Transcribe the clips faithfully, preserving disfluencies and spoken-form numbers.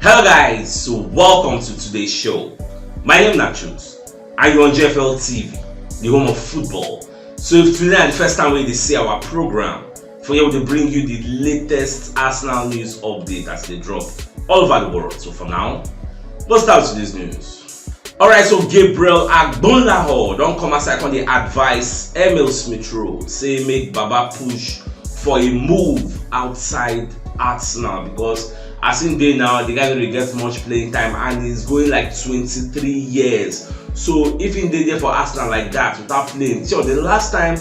Hello guys, so welcome to today's show. My name na Truth, and you're on G F L T V, the home of football. So if today na the first time wey you dey see our program, for here we dey bring you the latest Arsenal news update as e dey drop all over the world. So for now, let's start with today's news. Alright, so Gabriel Agbonlahor don come outside come dey advise Emil Smith Rowe say make Baba push for a move outside Arsenal, because as im dey now, the guy no dey get much playing time and he's going like twenty-three years. So if he dey there for Arsenal like that without playing, sure, the last time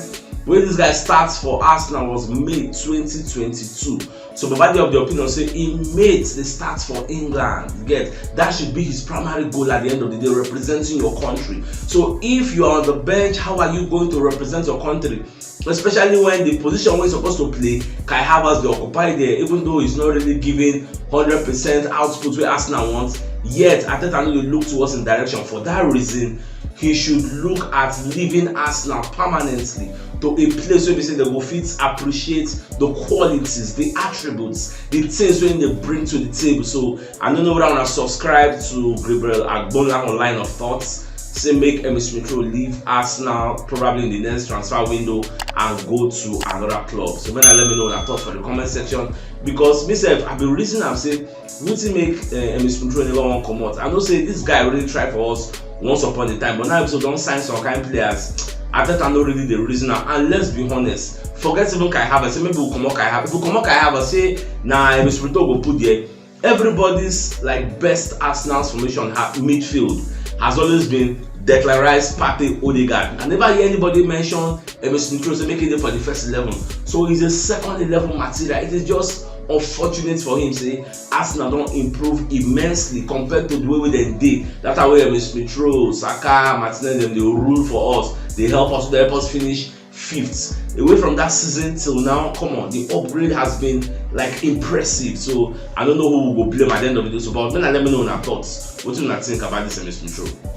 wey this guy start for Arsenal was May twenty twenty-two. So Baba dey of the opinion say he made the start for England. You get, that should be his primary goal at the end of the day, representing your country. So if you are on the bench, how are you going to represent your country? Especially when the position wey he's supposed to play, Kai Havertz dey occupy there, even though he's not really giving hundred percent output wey Arsenal want. Yet Arteta no dey look towards him direction. For that reason, he should look at leaving Arsenal permanently to a place where we say they go fit appreciate the qualities, the attributes, the things wey they bring to the table. So I don't know whether una subscribe to Gabriel Agbonlahor line of thoughts. Say make Emil Smith Rowe leave Arsenal probably in the next transfer window and go to another club. So when I let me know your thoughts for the comment section, because myself, I've been reasoning and say wetin make uh, Emil Smith Rowe never wan comot. I know say this guy really try for us once upon a time, but now episode don sign some kind players. Arteta no really dey reason am, and let's be honest, forget even Kai Havertz. Say maybe we comot Kai Havertz. If we comot Kai Havertz, say na Emil Smith Rowe go put there. Everybody's like best Arsenal's formation ha- midfield has always been Declan Rice, Partey, Odegaard. I never hear anybody mention Emil Smith Rowe say make e dey for the first eleven. So he's a second eleven material. It is just unfortunate for him say Arsenal don improve immensely compared to the way wey dem dey. That time wey Emil Smith Rowe, Saka, Martinez dem dey rule for us, dey help us, dey help us finish fifth. Away from that season till now, come on, the upgrade has been like impressive. So I don't know who we go blame at the end of the day. So, but then let me know your thoughts. What do you think about this Emil Smith Rowe?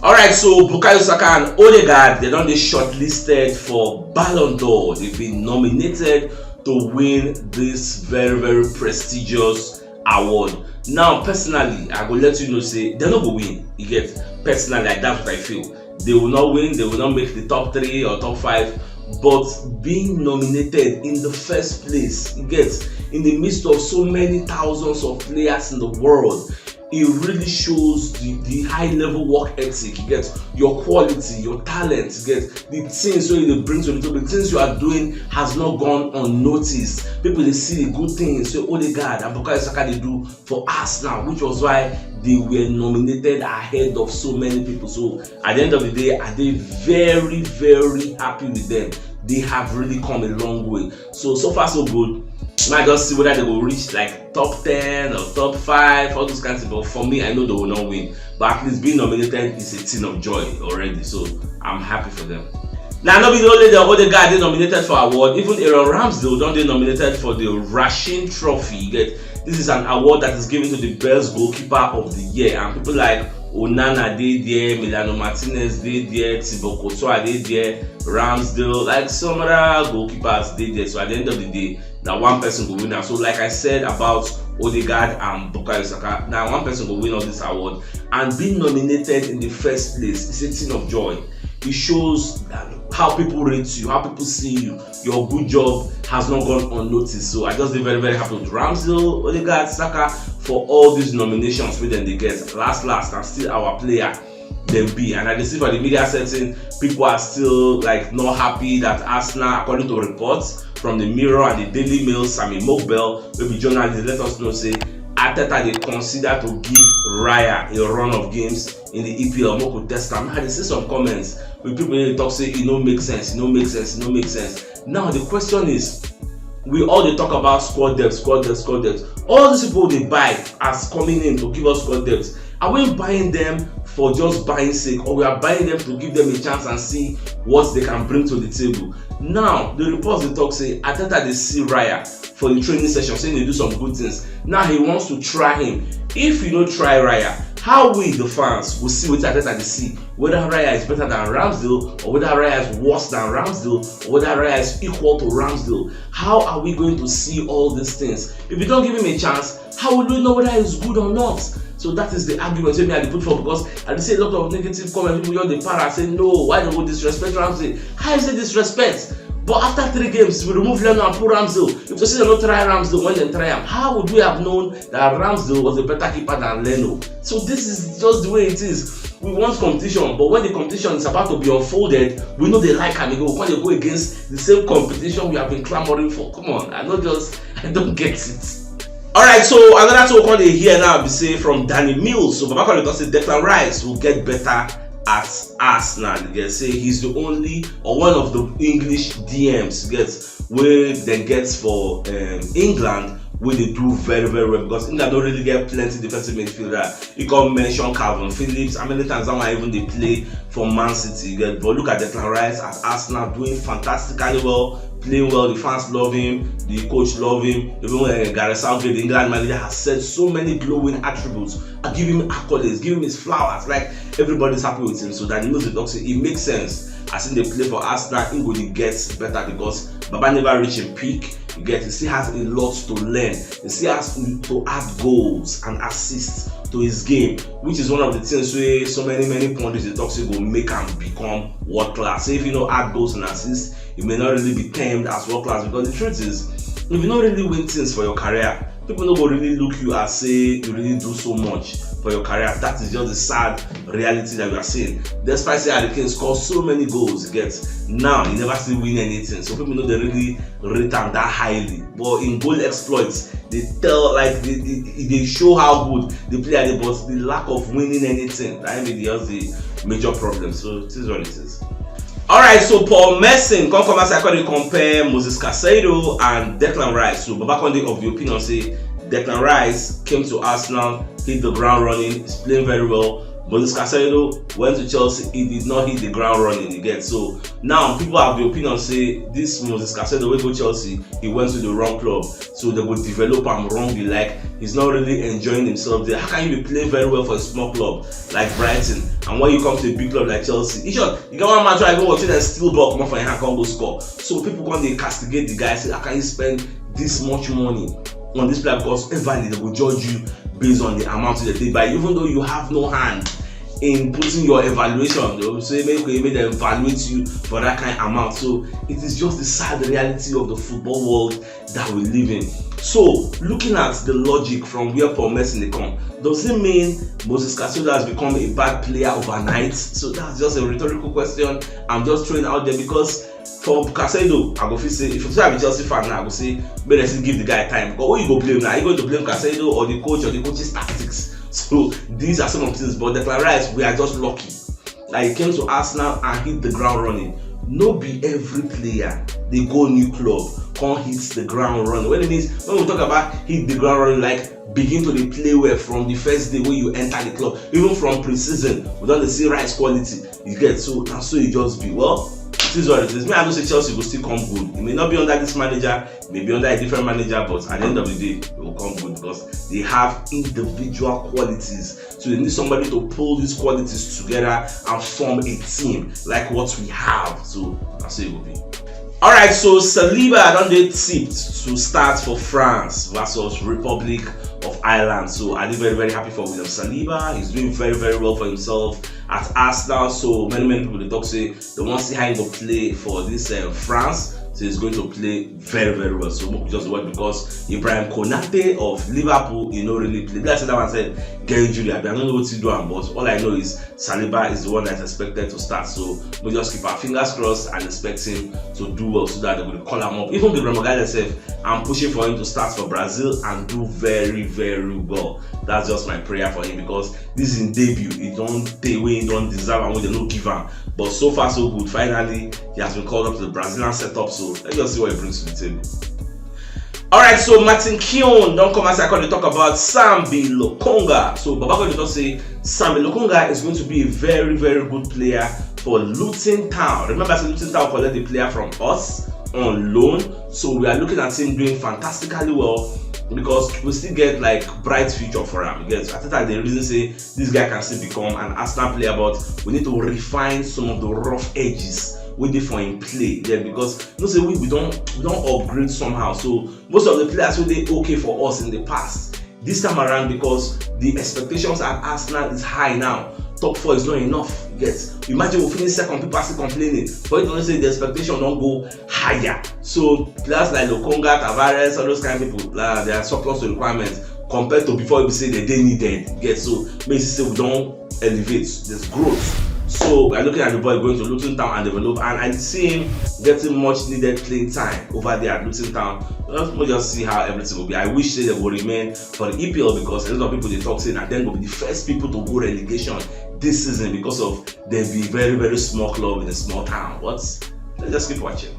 Alright, so Bukayo Saka and Odegaard, they don dey shortlisted for Ballon d'Or. They've been nominated to win this very, very prestigious award. Now, personally, I go let you know say they no go win. You get, personally, like, that's what I feel. They will not win. They will not make the top three or top five. But being nominated in the first place, you get, in the midst of so many thousands of players in the world, it really shows the, the high level work ethic. You get, your quality, your talent, you get, the things wey you dey bring to the table, the things you are doing has not gone unnoticed. People dey see the good things wey Odegaard and Bukayo Saka dey do for Arsenal, which was why they were nominated ahead of so many people. So at the end of the day, I dey very, very happy with them. They have really come a long way. So, so far so good. Now I just see whether they go reach like top ten or top five, all those kinds of things. But for me, I know they will not win. But at least being nominated is a thing of joy already. So I'm happy for them. Now, no be only the Odegaard dey nominated for award, even Aaron Ramsdale don dey nominated for the Rashin Trophy. You get, this is an award that is given to the best goalkeeper of the year, and people like Onana dey there, Emiliano Martinez dey there, Thibaut Courtois dey there, Ramsdale, like, some other goalkeepers dey there. So at the end of the day, na one person go win am. So like I said about Odegaard and Bukayo Saka, na one person go win all this award, and being nominated in the first place is a thing of joy. It shows how people rate you, how people see you. Your good job has not gone unnoticed. So I just dey very, very happy with Ramsdale, Odegaard, Saka for all these nominations wey dem dey get. Last last, na still our player dem be. And I dey see for the media setting, people are still, like, not happy that Arsenal, according to reports from the Mirror and the Daily Mail, Sami Mokbel, wey be journalist, let us know say Arteta dey consider to give Raya a run of games in the E P L. Make we test am. I dey see some comments with people wey dey talk say e no make sense, e no make sense, e no make sense. Now the question is, we all dey talk about squad depth, squad depth, squad depth. All these people dey buy as coming in to give us squad depth. Are we buying them for just buying sake, or we are buying them to give them a chance and see what they can bring to the table? Now the reports dey talk say Arteta dey see Raya for the training session, say he dey do some good things. Now he wants to try him. If you no try Raya, How we, the fans, go see wetin Arteta dey see, whether Raya is better than Ramsdale, or whether Raya is worse than Ramsdale, or whether Raya is equal to Ramsdale? How are we going to see all these things? If you don't give him a chance, how will we know whether he's good or not? So that is the argument wey me I dey put for, because I dey see a lot of negative comments. People just dey para say, "No, why dem go disrespect Ramsdale?" How is it disrespect? But after three games, we remove Leno and put Ramsdale. If you say dem no try Ramsdale when dem try am, how would we have known that Ramsdale was a better keeper than Leno? So this is just the way it is. We want competition, but when the competition is about to be unfolded, we no dey like am again. We come dey go against the same competition we have been clamoring for. Come on, I no just, I don't get it. Alright, so another thing we come dey hear now be say from Danny Mills. So Baba come dey talk say Declan Rice will get better at Arsenal. Dem say he's the only, or one of the English D Ms, get, wey dem get for um, England, wey dey do very, very well, because England no really get plenty defensive midfielder. You come mention Kalvin Phillips. How many times that one even dey play for Man City? You get, but look at Declan Rice at Arsenal, doing fantastically well, playing well. The fans love him, the coach love him. Even uh, Gareth Southgate, the England manager, has said so many glowing attributes. Uh, give him accolades, give him his flowers. Like, everybody's happy with him. So Danny Mills dey talk say it makes sense as he dey play for Arsenal, he go dey get better because Baba never reach him peak. You get, he still has a lot to learn. He still has to add goals and assists to his game, which is one of the things wey so many, many pundits dey talk say go make am become world class. So if you no add goals and assists, you may not really be termed as world class, because the truth is, if you no really win things for your career, people no go really look you as say you really do so much for your career. That is just the sad reality that we are seeing. Despite say Harry Kane score so many goals, you get, now he never still win anything. So people no dey really rate am that highly. But in goal exploits, they tell, like, they, they, they show how good the player is, but the lack of winning anything, that be just the major problem. So it is what it is. Alright, so Paul Merson come come outside, come dey compare Moses Caicedo and Declan Rice. So Baba come dey of the opinion say Declan Rice came to Arsenal, hit the ground running, is playing very well. Moses Caicedo went to Chelsea, he did not hit the ground running again. So now people have the opinion say this Moses Caicedo wey go Chelsea, he went to the wrong club. So they go develop am wrongly. Like, he's not really enjoying himself there. How can you be playing very well for a small club like Brighton, and when you come to a big club like Chelsea, in short, you get one match where I go watch it and still ball come off and hand come go score. So people come dey castigate the guy, say, "How can you spend this much money on this player?" Because everybody, they go judge you based on the amount that they buy, even though you have no hand in putting your evaluation. They will say, "Make we make dem evaluate you for that kind of amount." So it is just the sad reality of the football world that we live in. So looking at the logic from where Paul Merson dey come, does it mean Moses Caicedo has become a bad player overnight? So that's just a rhetorical question I'm just throwing out there, because for Caicedo, I go feel say, if you say I'm a Chelsea fan now, I go say, "Make dem still give the guy time." But who you go blame now? Are you going to blame Caicedo or the coach or the coach's tactics? So these are some of the things. But Declan Rice, we are just lucky. Like, he came to Arsenal and hit the ground running. No be every player dey go new club come hit the ground running. When it means, when we talk about hit the ground running, like, begin to dey play well from the first day when you enter the club, even from pre-season, we don dey see Rice quality. You get, so na so e just be. Well, it is what it is. Me, I know say Chelsea go still come good. It may not be under this manager, maybe under a different manager, but at the end of the day, they will come good because they have individual qualities. So they need somebody to pull these qualities together and form a team like what we have. So that's how it will be. Alright, so Saliba don dey tipped to start for France versus Republic of Ireland. So I dey very, very happy for William Saliba. He's doing very, very well for himself at Arsenal. So many, many people dey talk say they wan see how he go play for this uh, France. So he's going to play very, very well. So we just watch, because Ibrahim Konate of Liverpool, he no really play. Like I said, that one said get injury. I don't know what to do, but all I know is Saliba is the one that's expected to start. So we just keep our fingers crossed and expect him to do well so that they will call him up. Even the Magalhaes sef, I'm pushing for him to start for Brazil and do very, very well. That's just my prayer for him, because this is his debut. He don tey wey he don deserve and wey dem no give am. But so far so good. Finally, he has been called up to the Brazilian setup. So let's just see what he brings to the table. Alright, so Martin Keown don come outside come dey talk about Sambi Lokonga. So Baba come dey talk say Sambi Lokonga is going to be a very, very good player for Luton Town. Remember say Luton Town collect the player from us on loan. So we are looking at him doing fantastically well because we still get like bright future for am. You get, Arteta dey reason say this guy can still become an Arsenal player, but we need to refine some of the rough edges wey dey for him play. Yeah, because you know say we we don we don upgrade somehow. So most of the players wey dey okay for us in the past, this time around, because the expectations at Arsenal is high now. Top four is not enough. You get, imagine we finish second, people are still complaining. But you know say the expectation don go higher. So players like Lokonga, Tavares, all those kind of people, uh, they are surplus to requirements compared to before we say they dey needed. You get, so basically say we don elevate, there's growth. So we are looking at the boy going to Luton Town and develop, and I see him getting much needed playing time over there at Luton Town. Let's, we'll just see how everything will be. I wish say they will remain for the E P L, because a lot of people dey talk say na dem go be the first people to go relegation this season because of dem be very very small club in a small town. But let's just keep watching.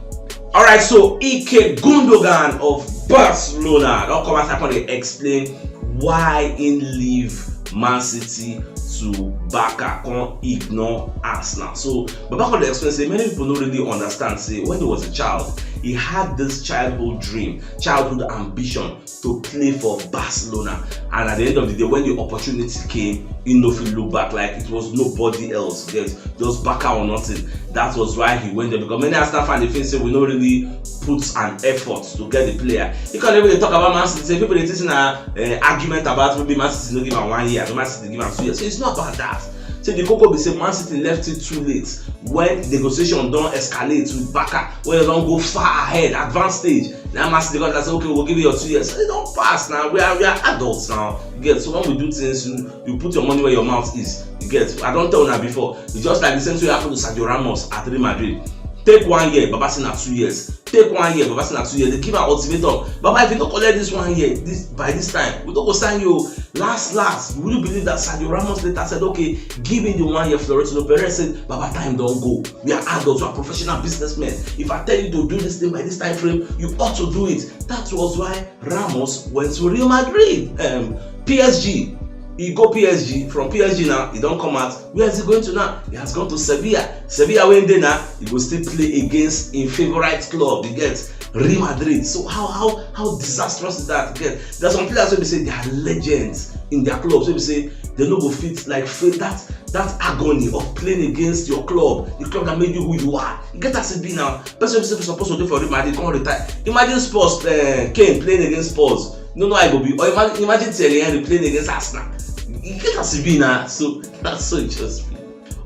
All right, so Ilkay Gundogan of Barcelona don come out and come dey explain why he leave Man City to Barca, come ignore Arsenal. So Baba come dey explain say many people no really understand say when he was a child, he had this childhood dream, childhood ambition to play for Barcelona, and at the end of the day, when the opportunity came, he no fit look back. Like, it was nobody else. Yes, just Barca or nothing. That was why he went there, because many Arsenal fans dey feel say we no really put an effort to get the player. He can't even talk about Man City. Say people dey think na uh, argument about maybe Man City no give am one year, Man City give am two years. So it's not about that. Say the koko be say Man City left it too late when negotiation don escalate with Barca, when dem don go far ahead, advanced stage. Now Man City come say, okay, we'll give you your two years. So they don pass now. We are we are adults now. You get, so when we do things, you, you put your money where your mouth is. You get, I don tell una before. It's just like the same thing wey happen to Sergio Ramos at Real Madrid. Take one year, Baba say na two years. Take one year, Baba say na two years. They give am ultimatum. Baba, if you no collect this one year, this by this time, we no go sign you. Last last, will you believe that Sergio Ramos later said, okay, give me the one year? Florentino Perez said, Baba, time don go. We are adults, we are professional businessmen. If I tell you to do this thing by this time frame, you ought to do it. That was why Ramos went to Real Madrid. Um, P S G. He go P S G. From P S G now, he don come out. Where is he going to now? He has gone to Sevilla. Sevilla wey dey now, he go still play against him favorite club. You get, Real Madrid. So how how how disastrous is that? You get, there's some players wey be say they are legends in their clubs. Wey be say they no go fit like feel that that agony of playing against your club, the club that made you who you are. You get as e be now. Person wey be say suppose to dey for Real Madrid come retire. Imagine Spurs, uh, Kane playing against Spurs. No, no, I go be. Or imagine, imagine Thierry Henry playing against Arsenal. You get as e be now. So that's so interesting.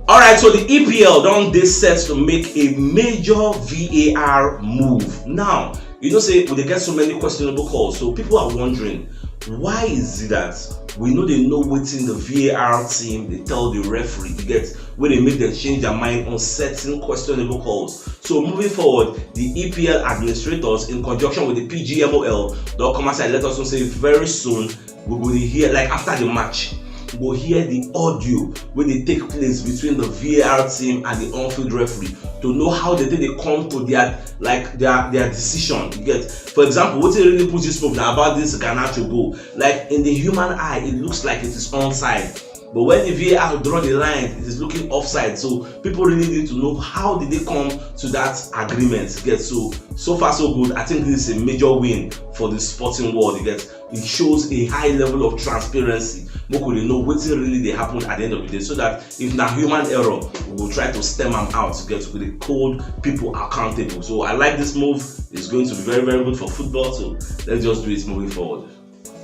All right, so the E P L don dey set to make a major V A R move. Now, you know say we dey get so many questionable calls, so people are wondering, why is it that we no dey know wetin the V A R team dey tell the referee, you get, wey dey make dem change their mind on certain questionable calls? So moving forward, the E P L administrators in conjunction with the P G M O L don come outside let us know say very soon we go dey hear, like, after the match, we go hear the audio wey dey take place between the V A R team and the on-field referee to know how they take dey come to their, like, their their decision. You get, for example, wetin really push this move na about this Garnacho goal. Like, in the human eye, it looks like it is onside. But when the V A R draw the line, it is looking offside. So people really need to know how did they come to that agreement. You get, so so far so good. I think this is a major win for the sporting world. You get, it shows a high level of transparency. Make we dey know wetin really dey happen at the end of the day, so that if na human error, we go try to stem am out. You get, we dey hold people accountable. So I like this move. It's going to be very very good for football. So let's just do it moving forward.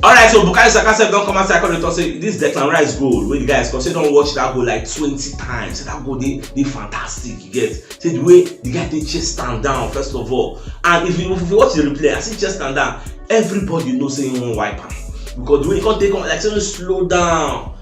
All right, so Bukayo Saka sef don come outside come dey talk say this Declan Rice goal wey the guy score, say don watch that goal like twenty times. Say that goal dey dey fantastic. You get, say the way the guy dey chase stand down first of all, and if you if you watch the replay, I see chase stand down, everybody know say he wan wipe am, because the way he come take on, like say he slow down.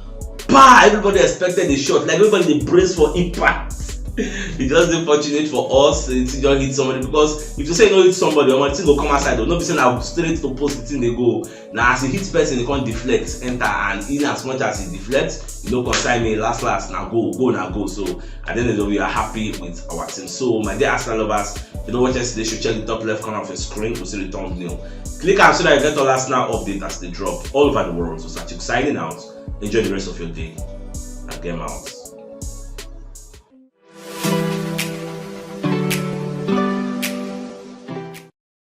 Pa! Everybody expected a shot, like, everybody dey brace for impact. E just dey fortunate for us, the thing just hit somebody, because if you say no hit somebody, omo, the thing go come outside o. No be say na straight to post the thing dey go. Na as e hit person, e come deflect enter, and in as much as e deflect, e no concern me. Last last, na goal, goal na goal. So at the end of the day, we are happy with our team. So my dear Arsenal lovers, if you no watch yesterday show, check the top left corner of your screen, you see the thumbnail. Click am so that you get all Arsenal update as they drop all over the world. So Sachik signing out. Enjoy the rest of your day. I get out.